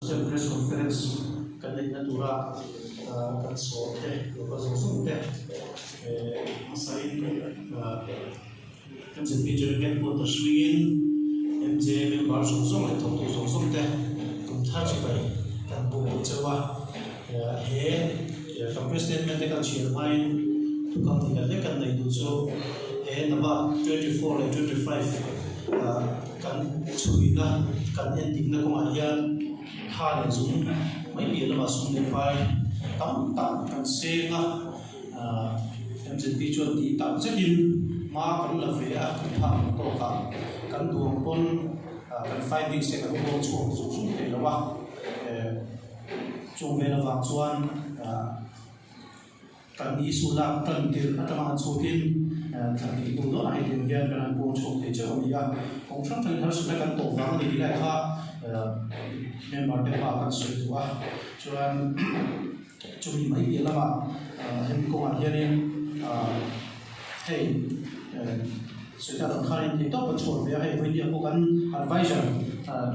Chuan press conference kan neihna tura kan sawm te local zawng zawng te hmasain MZP General Headquarters hmingin MJ member zawng zawng leh thawktu zawng zawng te kum thar chibai kan buk leh chauh a, he kan press statement te kan chhiar hmain thukam ni khat hlek kan neih duh chu he Nabad 24 leh 25 Kan chhuihna, kan endikna kawngah hian tha leh zung mai piah lamah sum leh pai tam tak kan seng a, MZP chuan tih tak zetin hma kan la ve a, kan phak ang tawkah kan duang pawn kan findings te kan puang chhuak zung zung thei lo a, chung vel avang chuan. Kan issue lak tan tirh atanga an chhutin thla hnih hnu dawnah hei tiang hian kan han puang chhuak thei chauh a ni a. Kawng hrang hrangin harsatna kan tawh vang a ni tih lai kha member te hma kan sawi duh a. Chuan chumi mai piah lamah hemi kawngah hianin hei sawi tak ang khanin thei tawp kan chhuak ve a, hei vawinia pawh kan advisor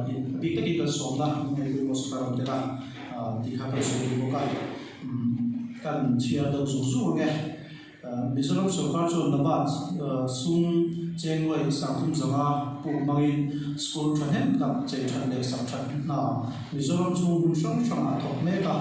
in a bik takin kan sawmna hei pawimawh sawrkar awm tel a tih kha kan sawi duh bawk a. Kan chhiar deuh zung zung ang e. Mizoram sorkar chuan Nabad sum chengluai sangthum zanga puk hmangin school thahnem tak chei that leh sak that hna Mizoram chhung hmun hrang hrangah a thawk mek a.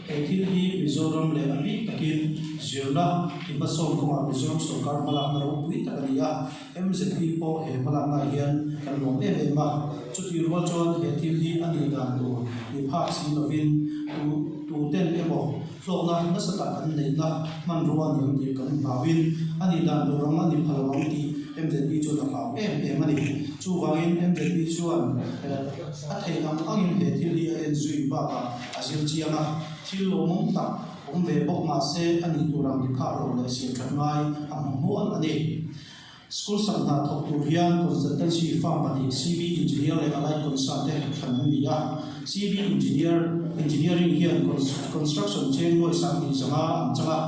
He thil hi Mizoram leh a bik takin zirna tihmasawm kawngah Mizoram sorkar hmalakna ropui tak a ni a. MZP pawh he hmalaknaah hian kan lawm em em a, chutih rual chuan he thil hi a nih dan tur ni phak si lovin tu tuten emaw hlawkna nasa tak an neihna hmanrua a ni ang tih kan hlauin a nih dan tur ang a ni pha lo ang tih MZP chuan a hlau em em a ni. Chuvangin MZP chuan a theih ang angin he thil hi a en zui bakah a zir chiang a, thil lawmawm tak Awm ve bawk mah se a nih tur ang ti phah lo leh siam that ngai a hmu hmual a ni. School sak hna thawk tur hian consultancy firm pahnih CB Engineer leh Allied Concern te thlan an ni a. CB Engineer Engineering hian construction chengluai 2000 an chang a,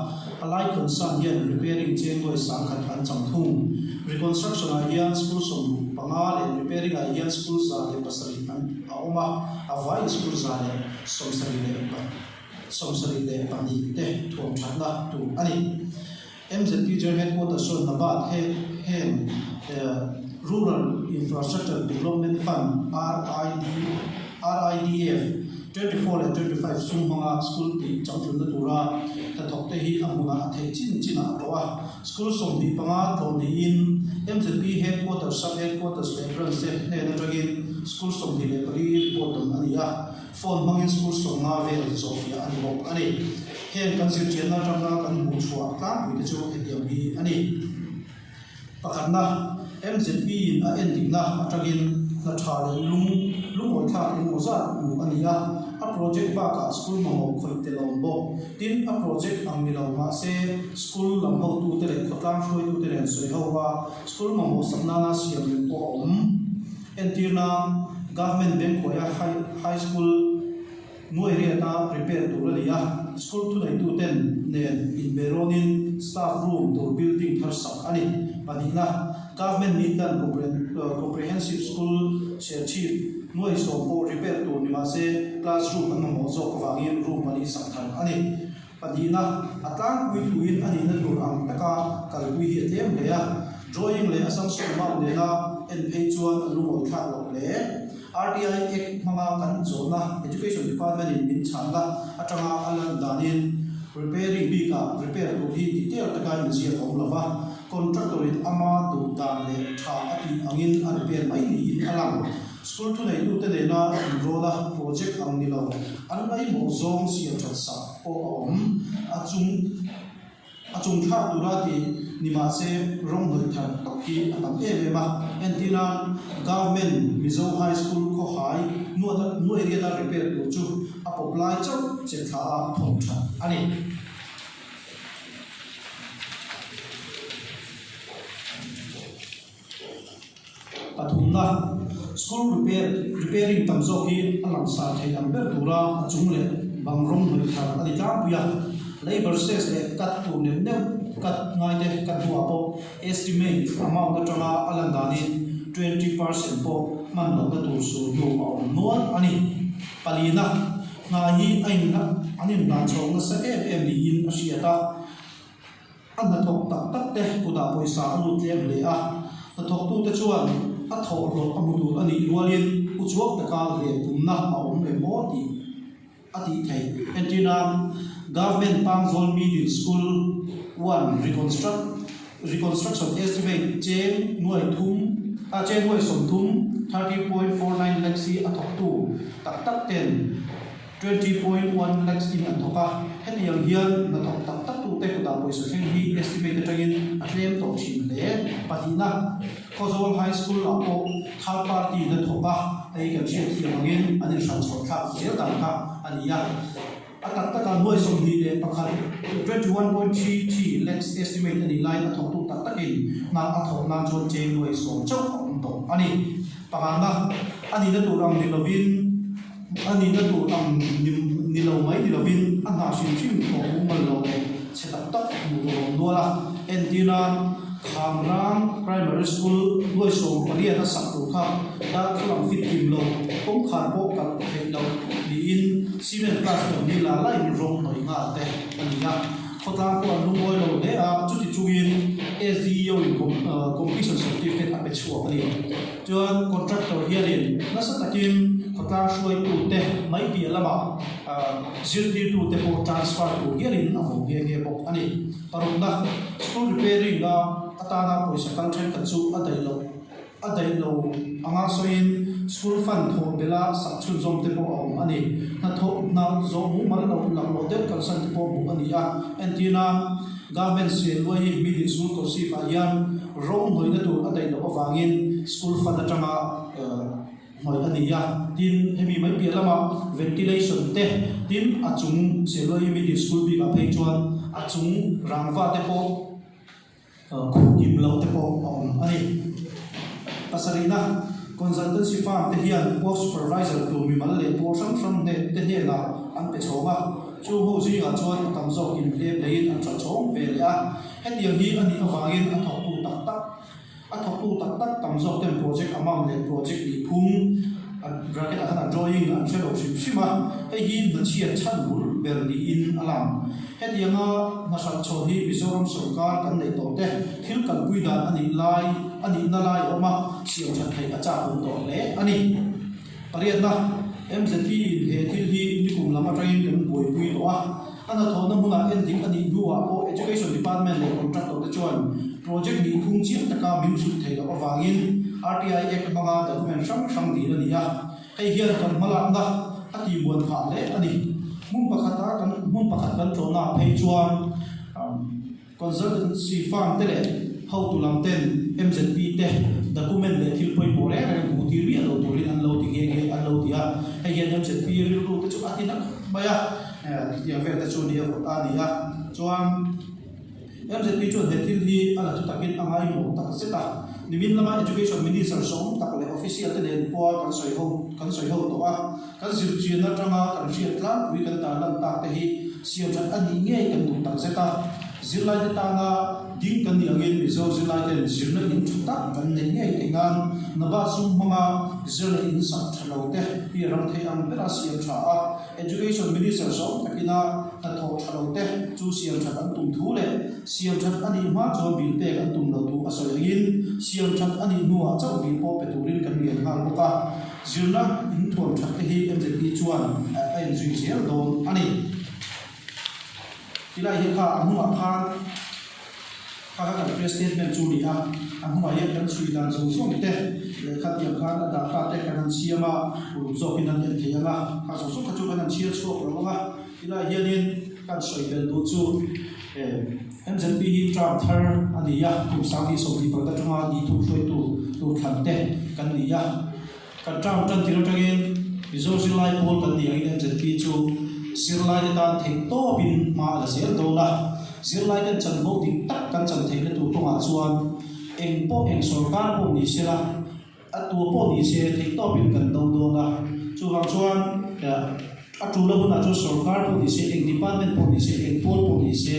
Allied Concern hian repairing chengluai 10,000 an chang thung. Reconstruction ah hian school 15 leh repairing ah hian school 107 an a awm a, a vaiin school 172. 72 te thuam thatna tur a ni. MZP General Headquarters chuan Nabad he heng Rural Infrastructure Development Fund, RID, RIDF, 24 leh 25 sum hmanga school tih changtlunna tura hnathawk te hi a hmunah a theih chin chinah a tlawh a. School 25 tlawh niin MZP Headquarters, Sub-Headquarters leh Branch te hnen atangin school 24 report dawn a ni a. Phone hmangin school 50 vel zawhfiah a ni bawk a ni. Heng kan zirchianna atanga kan hmuh chhuah tlangpui te chu hetiang hi a ni. Pakhatna, MZP in a endikna atangin hna tha leh lung lungawithlak engemaw zat hmuh a ni a, a project bakah school mamawh khawih tel a awm bawk. Tin, a project ang ni lo mahse school lam hotute leh khawtlang hruaitute nen sawi ho a, school mamawh sak nana siam reng pawh a awm. Entirna, Government bank huaia High School nuai riata repair tur a ni a, school thuneituten nen inberawnin staff room tur building thar sak a ni. Pahnihna, Government Midland Comprehensive School Serchhip nuai 10 pawh repair tur ni mahse class room an mamawh zawk avangin room pali sak thar a ni. Pahnihna, a tlangpui thuin a nihna tur ang taka kalpui hi a tlem hle a, drawing leh a sanction amount nena en phei chuan a lungawi thlak loh hle. RTI Act hmanga kan zawhna Education Department in min chhanna atanga a lan danin repairing bikah repair tur hi detail taka inziak a awm lova, contractor in ama duh dan leh tha a tih angin a repair mai niin a lang. School thuneitute nena inrawla project ang ni lo, an ngaihmawh zawng siam that sak pawh a awm. A chung a chung thlak tura tih ni mah se rawng hnawih thar tak hi a tam em em a. Entirnan, Government Mizo High School khawhai nuai riata repair tur chu a pawp lai chauh che thla a thawm that a ni. Pathumna, School repair repairing tam zawk hi a langsar thei ang ber tura a chung leh bang rawng hnawih thar a ni tlangpui a. Labour cess leh cut tur neuh neuh cut ngaite cut hnuah pawh estimate amount atanga a lan danin 20 percent pawh hman lohna tur sur hnu a awm nual a ni. Palina, hna hi a in an inhlan chhawk nasa em em niin a hriat a. A hnathawk tak tak te kutah pawisa a lut tlem hle a, hnathawktute chuan a thawhhlawh a hmu tur a nih rualin uchuak taka leh pumna a awm reng maw tih a tih theih. Entirnan, Government Pangzawl Middle School one reconstruct reconstruction estimate cheng nuai thum ah cheng nuai 30, 30.49 lakhs hi a thawktu tak tak ten 20.1 lakhs in an thawk a, hetiang hian hnathawk tak tak tute kutah pawisa thleng hi estimate atangin a tlem tawh thin hle. Pahnihna, Khawzawl High School ah pawh third party in a thawk a, hei kan hriat thiam angin an inhran chhuah thlak zel dan kha a ni a. A tak takah nuai 21, 21.33 lakhs estimate a nih laiin a thawktu tak takin hna a thawk nan chuan cheng nuai 10 chauh a awm tawh a ni. Pangana, a nihna tur ang ni lovin, A nihna tur ang ni lo mai ni lovin a hna hrim hrim thawh mumal lo leh chhe tak tak hmuh tur a awm nual a. Entirna, Khamrang Primary School nuai 18 a sak tur kha darthlalang fit kim lo, kawngkhar pawh kalh theih loh niin cement plaster ni la laiin rawng hnawih nghal te a ni a. Khawtlang pawh an lungawi lo hle a, chuti chungin SDEO in completion certificate a pe chhuak a ni. Chuan contractor hianin nasa takin khawtlang hruaitute mai piah lamah zirtirtute pawh transfer tur hialin a vawm nghe nghe bawk a ni. Parukna, school repairing a atana pawisa kal thenkhat chu a daih loh a daih lo anga sawiin school fund thawh bela sak chhunzawm te pawh a awm a ni. Hnathawh hna zawh mumal loh laklawh deuh kalsan te pawh hmuh a ni a, entirna, Government Sialluai hi Middle School Korsip ah hian rawng hnawihna tur a daih loh avangin school fund atanga hnawih a ni a, tin hemi mai piah lamah ventilation te, tin a chung Sialluai hi Middle School bikah phei chuan a chung rangva te pawh khuh kim loh te pawh a awm a ni. Pasarihna, Consultancy firm te hian work supervisor tur mimal leh pawl hrang hrang te hnenah an pe chhawng a. Chu ho zingah chuan a tam zawk in hlep leiin an hralh chhawng ve leh a, hetiang hi a nih avangin a thawktu tak tak a thawktu tak tak tam zawk ten project amount leh project nih phung a bracket ah khan a drawing an hre lo hrim hrim a, hei hi hnachhiat chhan bul ber niin a lang. Hetianga hna hralh chhawn hi Mizoram sawrkar kan neih tawh te thil kalpui dan a nih lai a nihna lai a awm a, siam that theih a chak awm tawh hle a ni. Pariatna, MZP in he thil hi nikum lam atangin kan buaipui tawh a, a hnathawhna hmunah endik a nih hnuah pawh Education Department leh Contractor te chuan project nih phung chiang taka min hrut theih loh avangin RTI Act hmanga document hrang hrang dil a ni a, hei hian kan hmalakna a tihmuan phah hle a ni. Hmun pakhata kan hmun pakhat kan tlawhnaah phei chuan Consultancy firm te leh hotu lam ten MZP te document leh thil pawimawh reng reng hmuh tir miah lo turin an lo ti nghe nghe an lo ti a, hei hian MZP rilru te chu a ti na khawp mai a, tiang vel te chu ni a a ni a, chuan MZP chuan he thil hi a la thu takin a ngaimawh tak zet a, nimin lama Education Minister sawm tak leh official te nen pawha kan sawi ho kan sawi ho tawh a, kan zirchian atanga kan hriat tlangpui kan tarlan tak te hi Siam that a nih ngei kan duh tak zet a, zirlaite tana ding kan nih angin Mizo zirlaiten zirna in tha tak kan neih ngei theih nan Nabad sum hmanga zirna in sak tha lo te hi ram thei ang bera siam tha a, Education Minister zawng takina hnathawh tha lo te chu siam that an tum thu leh siam that a nih hma chuan bill pek an tum lo thu a sawi angin siam that a nih hnuah chauh bill pawh pe turin kan ngen nghal bawk a. Zirna in thuam that te hi MZP chuan a inzui zel dawn a ni. Tilai hi kha a hnungah khan kha kha kan press statement chu a ni a, a hnungah hian kan chhui dan zawng zawng te leh khatiang khan a data te kan han siam a, uluk zawkin an en thei ang a, kha zawng zawng kha chu kan han chhiar chhuak lo ang a, tilai hianin kan sawi belh duh chu MZP hi term thar a ni a, kum 2024 atanga nihthum hruaitu tur thlan te kan ni a. Kan term tan tir atangin Mizo zirlai pawl kan nih angin MZP chu zirlaite tan theih tawpin hma a la zel dawn a, zirlaiten chanvo dik tak kan chan theihna tur kawngah chuan eng pawh eng sawrkar pawh ni sela, a tua pawh ni se theih tawpin kan do dawn a, chuvang chuan a tula hunah chuan sawrkar pawh ni se, eng department pawh ni se, eng pawl pawh ni se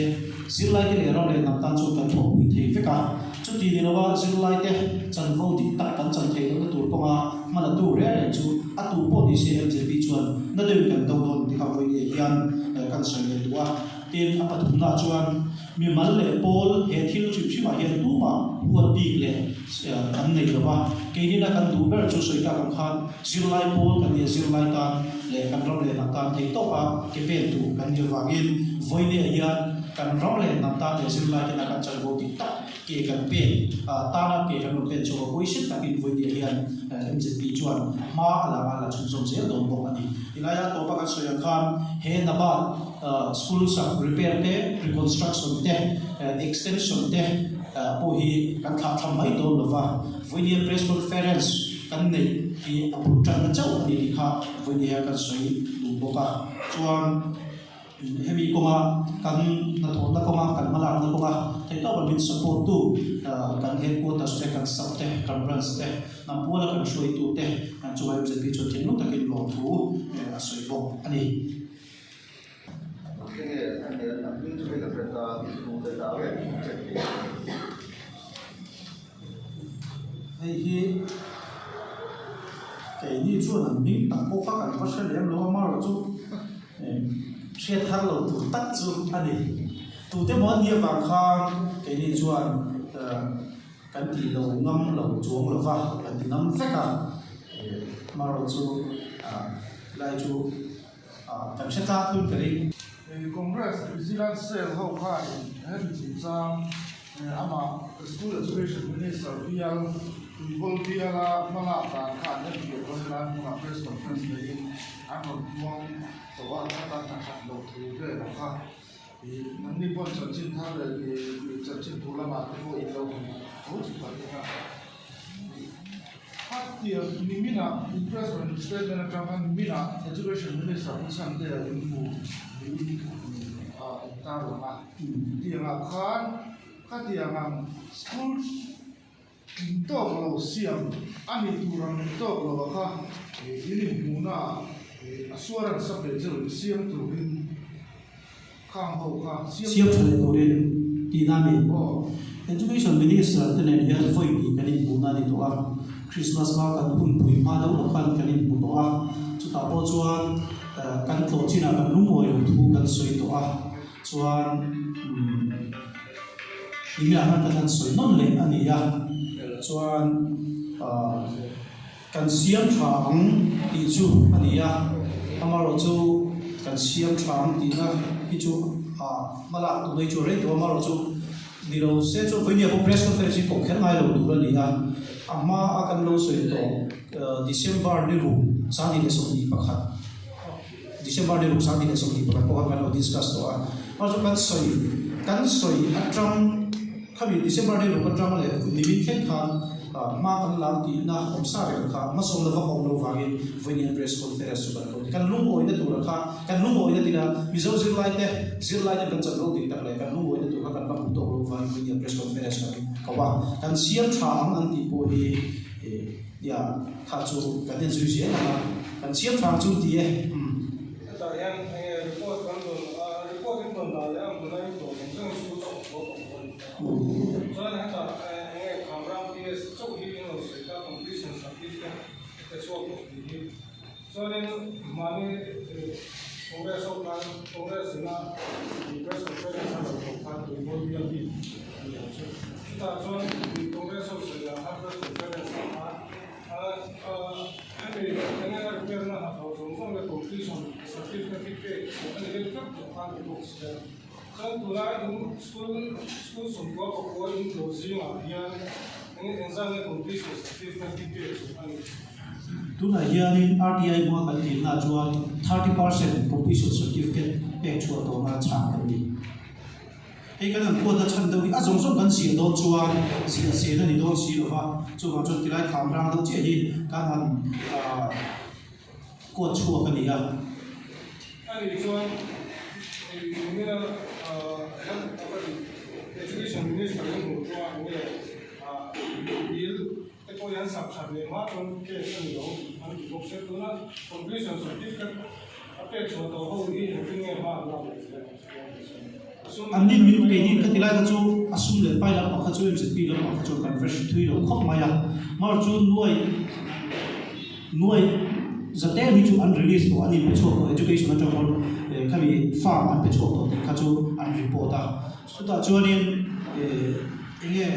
zirlaite leh ram leh hnam tan chuan kan thawhpui thei vek a. Chuti ni lova zirlaite chanvo dik tak kan chan theih lohna tur kawnga hmalatu reng reng chu a tu pawh ni se MZP chuan na deuhin kan do dawn ti kha vawiin hian kan sawi leh duh a. Tin, a pathumnaah chuan mimal leh pawl he thil hrim hrimah hian tumah huat bik leh kan nei lo va. Keinin a kan duh ber chu sawi tak ang khan zirlai pawl kan nia zirlai tan leh kan ram leh hnam tan theihtawpa ke pen tur kan nih avangin vawiin hian kan ram leh hnam tan leh zirlai tena kan chanvo dik tak ke kan pen tana ke kan rawn pen chhuak a, huaisen takin vawiin hian MZP chuan hma a la a la chhunzawm zel dawn bawk a ni. Tilaia tawpa kan sawi ang khan he NABARD School sak repair te, reconstruction te, extension te pawh hi kan thlah tham mai dawn lo va, vawinia press conference kan neih hi a bul tanna chauh a ni tih kha vawinia hian kan sawi duh bawk a. Chuan hemi kawnga kan hnathawhna kawnga kan hmalakna kawnga theihtawpa min support tu kan headquarters te, kan sub te, kan branch te, hnam puala kan hruaitu te an chungah MZP chuan thinlung takin lawmthu a sawi bawk a ni. Hei hi keini chuan an hming tak pawh kha kan va hre lem lo a, amaherawhchu hriat har lo tur tak chu a ni. Tute maw an nih avang khan keini chuan kan tih lo ngam lo chuang lo va, kan ti ngam vek a, amaherawhchu helai chu. Kan hre tlak thung ka ring. Congress Vigilance Cell ho khanin hemi chungchang amah School Education Minister bial Tuivawl biala hmalak dan kha an enfiah dawn helai hmunah press conference neiin an rawn puang tawh a, khata hna that loh thu vel ang kha ih nangni pawn chanchin thar leh ih chanchin thu lamah te pawh in lo hmu tho chu ka ring a. Khatia niminah impressment statement atanga niminah Education Minister Pu Chhantea in hmu niin a intar lang a. Tiangah khan khatiang ang school tling tawk lo siam a nih tur ang ni tawk lo a kha in inhmuhnaah assurance a pe cheu in siam turin Khang ho kha siam Siam tha leh turin tihna a ni. Education Minister te nen hian vawi hnih kan inhmuhna a ni tawh a, Christmas hma kan hunpui hma deuh loh khan kan inhmu tawh a, chutah pawh chuan kan tlawh chinah kan lungawi lo thu kan sawi tawh a, chuan umm enge ah khan kan han sawi nawn leh a ni a, chuan ahh. Kan siam tha ang tih chu a ni a, amaherawhchu kan siam tha ang tihna hi chu ah hmalak tum hi chu rei tawh a, amaherawhchu ni lo se chu vawinia pawh press conference hi pawh kher ngai lo tur a ni a, a hma a kan lo sawi tawh December ni ruk 2021 December ni ruk 2021 pawh khan kan lo discuss tawh a, amaherawhchu kan sawi kan sawi atang Khami December ni ruk atang leh nimin thleng khan hma kan lam tihna awm sa reng kha hmasawn lova ka awm lo vangin vawiin press conference chu kan ko ni. Kan lungawina tura kha kan lungawina tina Mizo zirlaite zirlaite kan chanvo dik tak leh kan lungawina tur kha kan la hmu tawk lo vangin vawiin press conference kan ko a. Kan siam tha ang an tih pawh hi nia kha chu kan en zui zel ang a, kan siam tha ang chu an ti e. Hetah hian enge report kan rawn report in rawn dah leh a hmun a in tawh zawng zawng in school chauh tho tawh pawh a ni ta. Chuan hetah enge Khamrang PS chauh hi in rawn sawi ta completion certificate te chhuak tawh tih hi. Chuanin mahni Congress ho khan Congress ina press conference a rawn thawk khan tuivawl bial bik a ni ang chu. Chutah chuan Congress ho sawi dan khan press conference ah khan Hemi enge a repair na hnathawh zawng zawng leh completion certificate hi pek a ni deuh vek tawh khan ti bawk si a. Chuan tuna in school school sawmkua pakua in tlawh zingah hian enge engzat nge completion certificate hi pek chu a ni. Tunah hianin RTI hmanga kan dilnaah chuan 30% completion certificate pek chhuah tawhna chhang kan ni. Hei kan han kuatna chhan deuh hi a zawng zawng kan ziah dawn chuan ziah sen a ni dawn si lo va, chuvang chuan tilai kham rang deuh chiah hi kan han kuat chhuak a ni a. A nih chuan enge Education Minister in hmuh chuan enge bill te pawh hi an sak that leh hma chuan case a ni lo an ti bawk sia tuna completion certificate a pek chhuah tawh ho hi engtin nge hma an lak leh zel ang chu. An nin min keini ka ti lai kha chu a sum leh pai lampang kha chu MZP lampang kha chuan kan va hre thui lo khawp mai a. Mar chu nuai nuai zatel hi chu an release tawh an inpe chhuak tawh education atang pawn khami farm an pe chhuak tawh tih kha chu an report a. Chutah chuanin enge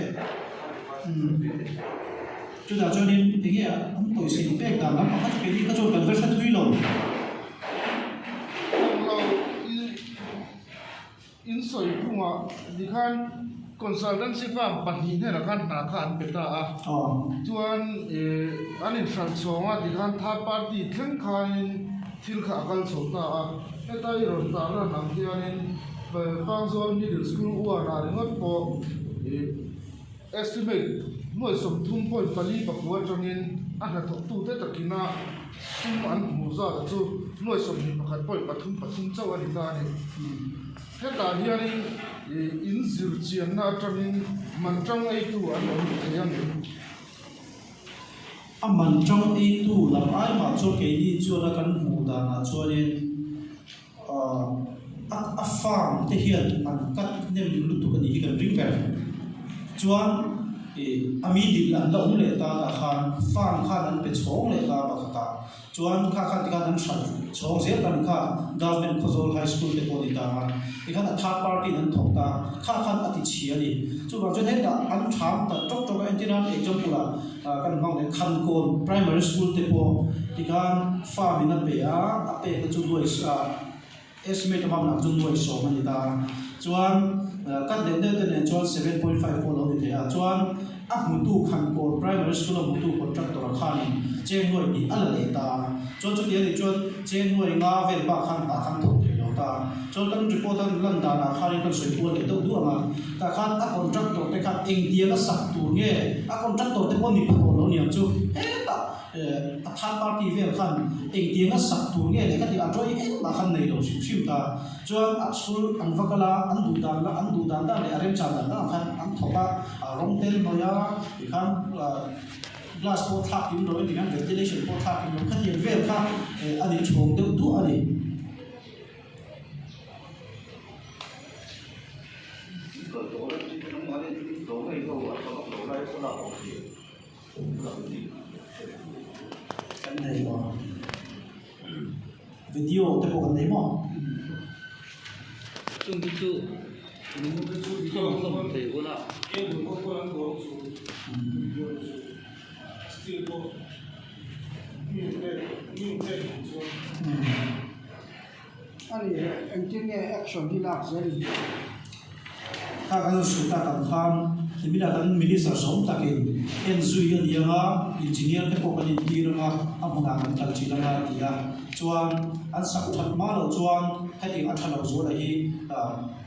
chutah chuanin enge an pawisa inpek dan lampang kha chu keini kha chuan kan va hre thui lo. In sawi phungah tikhan consultancy firm pahnih hnenah khan hna kha an pe ta a, chuan an inhralh chhawng a tikhan third party thleng khanin thil kha a kal chho ta a, heta i rawn tar lan ang hianin Pangzawl Middle School uanah ringawt pawh estimate nuai 30.4 pakua atangin a hnathawktute takina sum an hmuh zat chu nuai 21.33 chauh a ni ta a ni. Hetah hianin in zir chianna atangin man tang eitu an awm thei a ni. A man tang eitu lam ai mah chuan keini chuan a kan hmuh danah chuanin a farm te hian an cut hnem lutuk a nih hi kan ring ber. Chuan ih a mi dil an la awm leh ta tah khan farm khan an pe chhawng leh ta pakhat a, chuan kha khan tikhan an hralh chhawng zel ta ni kha Government Khawzawl High School te pawh a ni ta a, tikhan a third party in an thawk ta, kha khan a ti chhia a ni. Chuvang chuan hetah an tham ta tawk tawk a, entirnan example ah Kan hmang leh Khankawn Primary School te pawh tikhan farm in a pe a, a pek te chu nuai estimate a hmang lah chu nuai sawm a ni ta. Chuan cut leh deuh te nen chuan 7.5 pawh a lo ni thei a. Chuan a hmutu Khankawn Primary School a hmutu contractor a khanin cheng nuai tih a la leh ta. Chuan chuti a nih chuan cheng nuai nga vel bak khan tah khan thawk thei lo ta. Chuan kan report a lan danah khanin kan sawi kual leh deuh duh ang a. Tah khan a contractor te khan engtiang a sak tur nge a contractor te pawh ni pha tawh lo niang chu hetah a third party vel khan engtiang a sak tur nge leh khati a drawing engmah khan nei lo hrim hrim ta. Chuan a school an va kal a, an duh dan la an duh dan dan leh a remchan dan dan ang khan an thawk a, a rawng tel hnawih a tikhan. Glass pawh thlak in lo engtik hian ventilation pawh thlak in lo khatiang vel kha a ni chhawng deuh duah a ni. Kan nei lo video te pawh kan nei maw? Chung te chu thawm thei ula. Ani engtin nge action hi lak zel in? Kha kan sawi tak ang khan hlimina kan minister zawm takin en zui a ni ang a, engineer te pawh kan intir ang a, a hmunah kan kal thin ang a ti a. Chuan an sak that hma loh chuan hetiang a tha lo zuala hi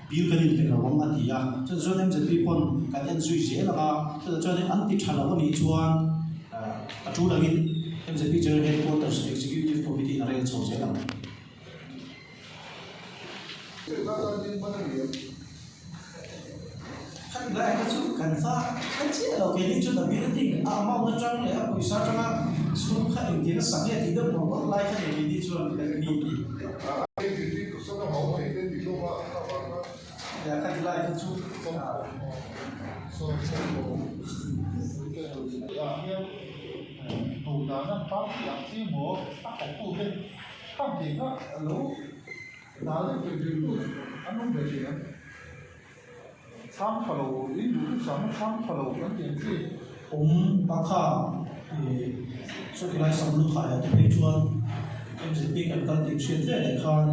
bill kan inpe lo ang a ti a. Chutah chuan MZP pawn kan en zui zel ang a, chutah chuan an ti tha lo a nih chuan a tul angin MZP General Headquarters Executive Committee in a rel chho zel ang. Khat lai kha chu kan va hre chiah lo keini chu the building a amount atang leh a pawisa atanga school kha engtin a sak nge tih deuh ngawr ngawr lai kha ni keini chuan kan mi tih. Ya khat lai kha chu Awm a kha ih chuti lai sam lu thai ah te phei chuan MZP kan kal tih hriat ve leh khan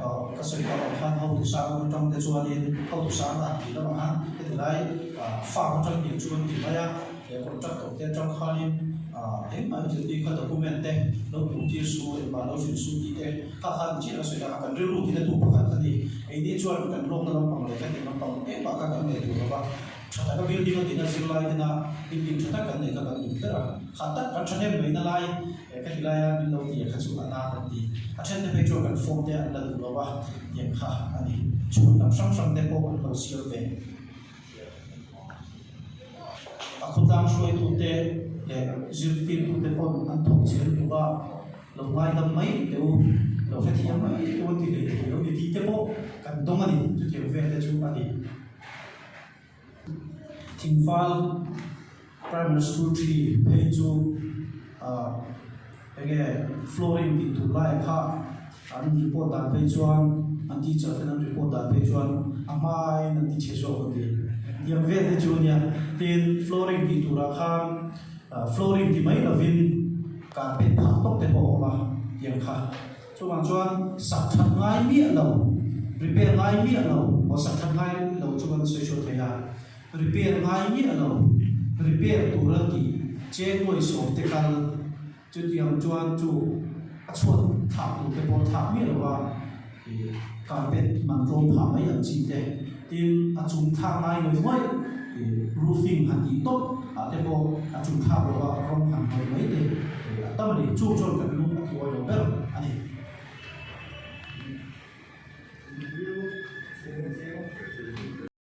ah ka sawi tak ang khan hotu sang atang te chuanin hotu sang a tih lamah khan heti lai ah farm atang tih chu an ti mai a. He contractor te atang khanin engmah MZP kha document te lo hmuh tir su, engmah lo hrilh su tih te kha khan chiah a sawi a, kan rilru tina tu pakhat a ni. Eini chuan kan lawkna lampang leh kan in lampang engmah kha kan nei tur lova, tha taka building a tina zirlai tena building tha tak kan neih kha kan duh ber a, kha tak kan thahnem mai na lai ka ti laia min lo ti kha chu a na kan ti. A then te phei chuan kan phone te an la duh lova tiang kha a ni. Chhun lam hrang hrang te pawh an lo siam ve. A khawtlang hruaitute leh zirtirtute pawn an thawk chhe lutuk a, lo ngaidam mai teh u, lo hrethiam. hriatthiam mai tur an ti hlei thei lo ni tih te pawh kan dawng a ni. Chutiang vel te chu a ni. Thingfal Primary School thi phei chu ah enge flooring tih tur lai kha an report dan phei chuan an teacher ten an report dan phei chuan a hmain an ti chhe zawk an ti. Tiang vel te chu a nia. Tin, flooring tih turah khan ah flooring ti mai lovin carpet phah tawp te pawh a awm a tiang kha. Chuvang chuan sak that ngai miah lo, repair ngai miah lo, aw sak that ngai lo chu kan sawi chhuah thei a, repair ngai miah lo, repair tura tih cheng nuai sawm te kal, chutiang chuan chu a chhuat thlak tur te pawh thlak miah lo va, ih carpet man tlawm phah mai ang chi te, tin a chung thlak ngai ngawih ngawih, ih roofing han tih tawp ah te pawh a chung thlak lo va rawng han hnawih mai te, ih a tam a ni, chung chuan kan lung a ti uai lo ber a ni.